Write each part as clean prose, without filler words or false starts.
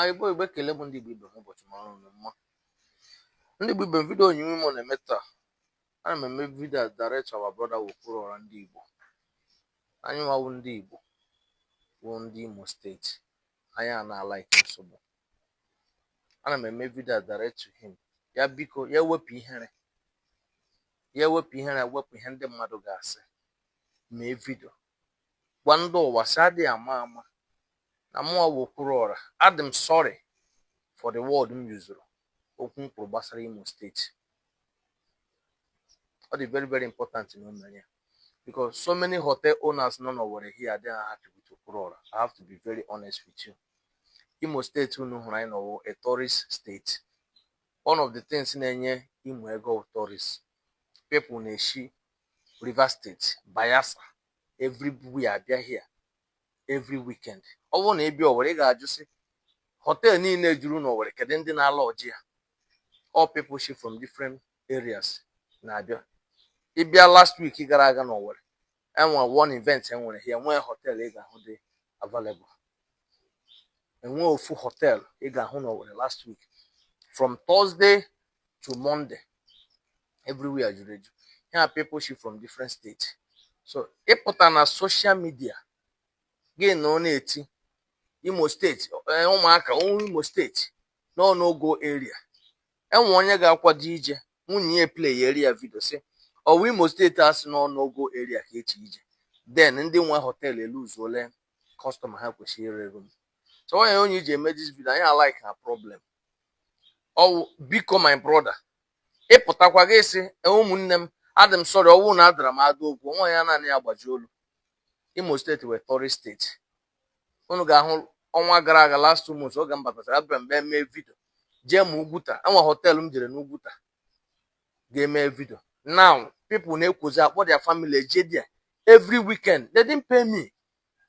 Igbo Igbo, ekele m ndị Igbo ibe m. Ụbọchị mara unu mma, ndị Igbo ibe m. Video onyinye m na-eme taa, ana m eme video a direct to our brother Okwuluora ndị Igbo. Anyị nwawu ndị Igbo bụ ndị Imo Steeti, anyị a na-alike nsogbu. Ana m eme video a direct to him. Ya biko, ya ewepụ ihere, ya ewepụ ihere, wepụ ihe ndị mmadụ ga-asị. Mee video gwa ndị ụwa sị adịghị ama ama na mụnwa bụ Okwuluora, adị m sorry for the word m yuzuru, okwu m kwuru gbasara Imo Steeti. Ọ dị very, very important na o mere ya, because so many hotel owners nọ n'Owerri here adịghị happy with Okwuluora. I have to be very honest with you. Imo Steeti unu hụrụ anyị nọwụ a tourist state. One of the things na-enye Imo ego, tourist people na-eshi Rivers State, Bayelsa, everywhere abịa here every weekend. Ọ bụrụ na ị bịa Owerri, ị ga-ajụ sị, hotel niile juru n'Owerri, kedu ndị na-ala ọjị ya? All people shi from different areas na-abịa. Ịbịa last week gara aga n'Owerri, enwere one event enwere here, nwee hotel ị ga-ahụ dị available. Enwee ofu hotel ị ga-ahụ n'Owerri last week from Thursday to Monday, everywhere juru eju. Here people shi from different states. So ịpụta na social media gị na ọ na-eti Imo Steeti, ụmụaka Imo Steeti nọ no-go area. Enwe onye ga-akwado ije, nwunye ya play area video sị ọwa Imo Steeti a sị nọ no-go area ka echi ije. Then ndị nwe hotel eluzuole customer ha kwesịrị ire room. So onye iji eme this video, anyị alike na problem ọwụ. Biko, my brother, ịpụtakwa gị sị, ụmụnne m, adị m sorry ọwụ na adara m ada okwu nwa ya naanị ya gbaji olu. Imo Steeti wee tourist state. Unu ga-ahụ ọnwa gara aga, last 2 months, oge m batachara, abịara m bịa mee video, jee ma Ugwuta, enwe hotel m jere n'Ugwuta ga-eme video. Now people na-ekwozi akpọ their family eje there every weekend. They didn't pay me.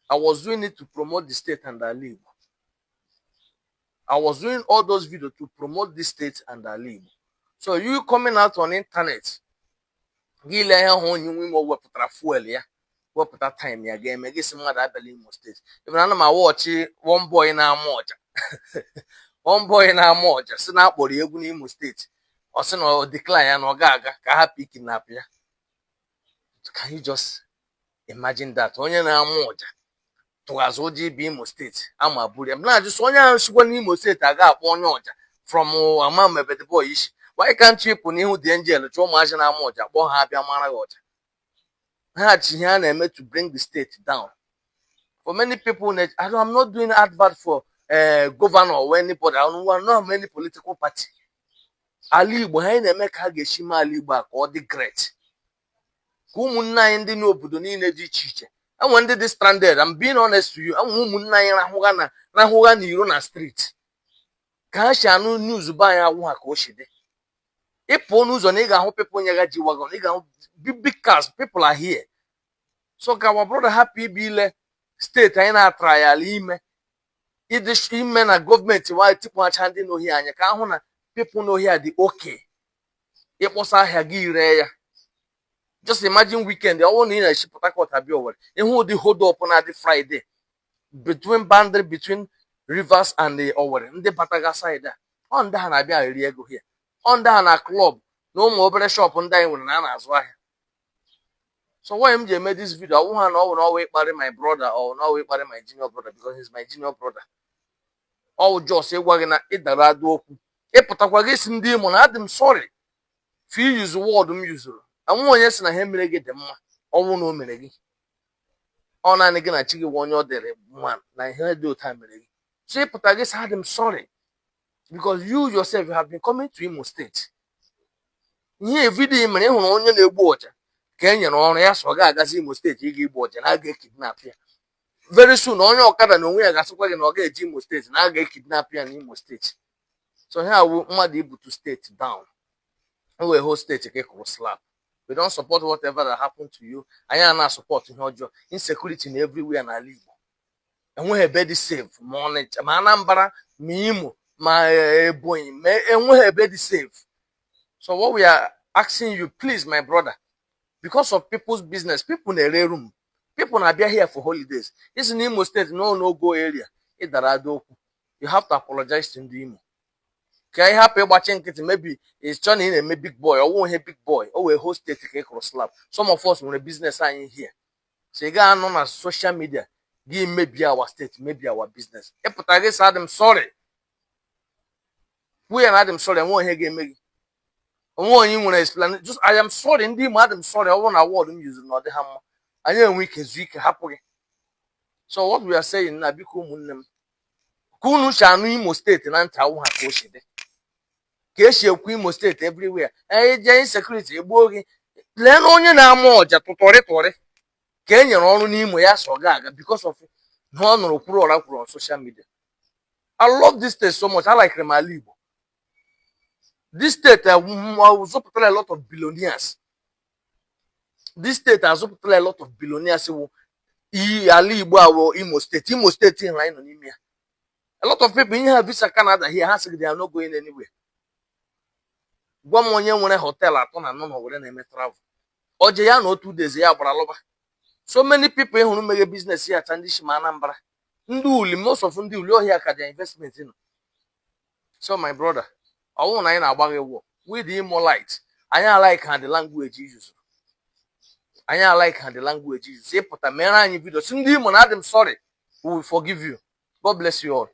I was doing it to promote the state and ala Igbo. I was doing all those videos to promote this state and ala Igbo. So you coming out on internet gị ile ihe hụ onye nwe Imo wepụtara fuel ya, wepụta time ya ga-eme gị sị mmadụ abịala Imo Steeti. Even ana m awọchị one boy na-ama ọja, one boy na-ama ọja si na akpọrọ egwu n'Imo Steeti, ọ sị na ọ decline ya, na ọ ga-aga ka hapụ ikidnap ya. Can you just imagine that? Onye na-ama ọja tụghazi ụjọ ibi Imo Steeti ama buru ya. M na-ajụ sị, onye ahụ sikwa n'Imo Steeti aga akpọ onye ọja from ama mebe the boy isi, why can't you pụ n'ihu the angel chụọ ụmụazị na-ama ọja, kpọọ ha abịa mara gị ọja? Ha chi ihe a na-eme to bring the state down. For many people, I'm not doing advert for governor or anybody. I don't know many political party. Ala Igbo ha, anyị na-eme ka ha ga-esi mee ala Igbo a ka ọ dị great, ka ụmụnne anyị ndị n'obodo niile dị iche iche. Enwe ndị dị stranded. I'm being honest to you. Enwe ụmụnne anyị rahụga na rahụga n'iro na street, ka ha si anụ news be anyị awụ ha ka o si dị. Ịpụ n'ụzọ na ị ga-ahụ people nyega ji wagon, ị ga-ahụ big big cars. People are here. So ka our brother hapụ ibi ile steeti anyị na-atara ya ala ime ịdị ime na gọọmenti wa tikpọcha ndị n'ohi anya, ka ahụ na people n'ohi a dị okay. Ịkpọsa ahịa gị ree ya. Just imagine weekend, ọ bụrụ na ị na-esi Port Harcourt abịa Owerri, ịhụ ụdị hold up na-adị Friday between boundary between Rivers and the Owerri. Ndị bataga side a, ọ ndị ha na-abịa eri ego here, ọ ndị ha na club na ụmụ obere shop ndị anyị nwere na a na-azụ ahịa. So why m ji eme this video, ọwụ ha na ọ bụ na ọwụ ịkparị my brother or na ọwụ ịkparị my junior brother, because he's my junior brother. Ọwụ just ịgwa gị na ịdara ada okwu. Ịpụtakwa gị si ndị Imo na adị m sorry for use word m yuzuru. Enwe onye si na ihe mere gị dị mma. Ọnwụ na o mere gị, ọ naanị gị na chi gị nwe onye ọ dịrị mma na ihe dị otu a mere gị. So ịpụta gị sị adị m sorry, because you yourself, you have been coming to Imo State. Ihe video ị mere, ị hụrụ onye na-egbu ọja ka e nyere ọrụ ya sọ ọ ga-agazi Imo Steeti ịga igbu ọja na a ga-ekidnap ya very soon. Onye ọkada na onwe ya ga-asịkwa gị na ọ ga-eji Imo Steeti na a ga-ekidnap ya n'Imo Steeti. So ihe awụ mmadụ ibutu steeti down wee whole steeti ka ị kụrụ slap. We don't support whatever that happened to you. Anyị a na-support ihe ọjọọ. Insecurity na everywhere n'ala Igbo. Enweghị ebe dị safe, ma Ọnịcha, ma Anambra, ma Imo, ma Ebonyi, ma enweghị ebe dị safe. So what we are asking you, please, my brother, because of people's business, people na-ere room, people na-abịa here for holidays, isi na Imo Steeti no no go area, ịdara ada okwu. You have to apologize to ndị Imo ka ị hapụ ịgbachi nkịtị. Maybe ị chọọ na ị na-eme big boy, ọwụ ihe big boy o wee whole state ka ị kụrụ slap. Some of us nwere business anyị here, so ị gaghị anọ na social media gị mebie our state, mebie our business. Ịpụta gị sị, "Adị m sorry." Kwuo ya na "Adị m sorry." Enwe ihe ga-eme gị, onwe onye nwere explanation. Just, "I am sorry, ndị Imo, adị m sorry. Ọ bụrụ na word m yuzuru na ọ dị ha mma," anyị enwe ike zuo ike hapụ gị. So what we are saying na, biko ụmụnne m, ka unu si anụ Imo State na ntị, awụ ha ka o si dị, ka esi ekwu Imo State everywhere, eje insecurity egbuo gị. Lee na onye na-ama ọja tụtọrị tụrị ka e nyere ọrụ n'Imo ya, so ọ ga-aga because of na ọ nụrụ Okwuluọra kwuru on social media. I love this state so much. I like m ala Igbo. This state azụpụtara a lot of billionaires. This state azụpụtara a lot of billionaires. Wụ iyi ala Igbo awụ Imo State. Imo State hụrụ anyị nọ n'ime ya, a lot of people ihe ha visa Canada here, ha sị they are not going anywhere. Gwa m onye nwere hotel atọ na anọ na were na-eme travel oje ya na otu days ya gbara lụba. So many people hụrụ meghe business ya acha ndị si ma Anambra, ndị Uli, most of ndị Uli ọhịa ka their investment nọ. So my brother, ọwụ na anyị na-agba gị wọ we the Imolite, anyị alike ha the language use, anyị alike ha the language use. Ịpụta mere anyị video si ndị Imo na "Adị m sorry," we will forgive you. God bless you all.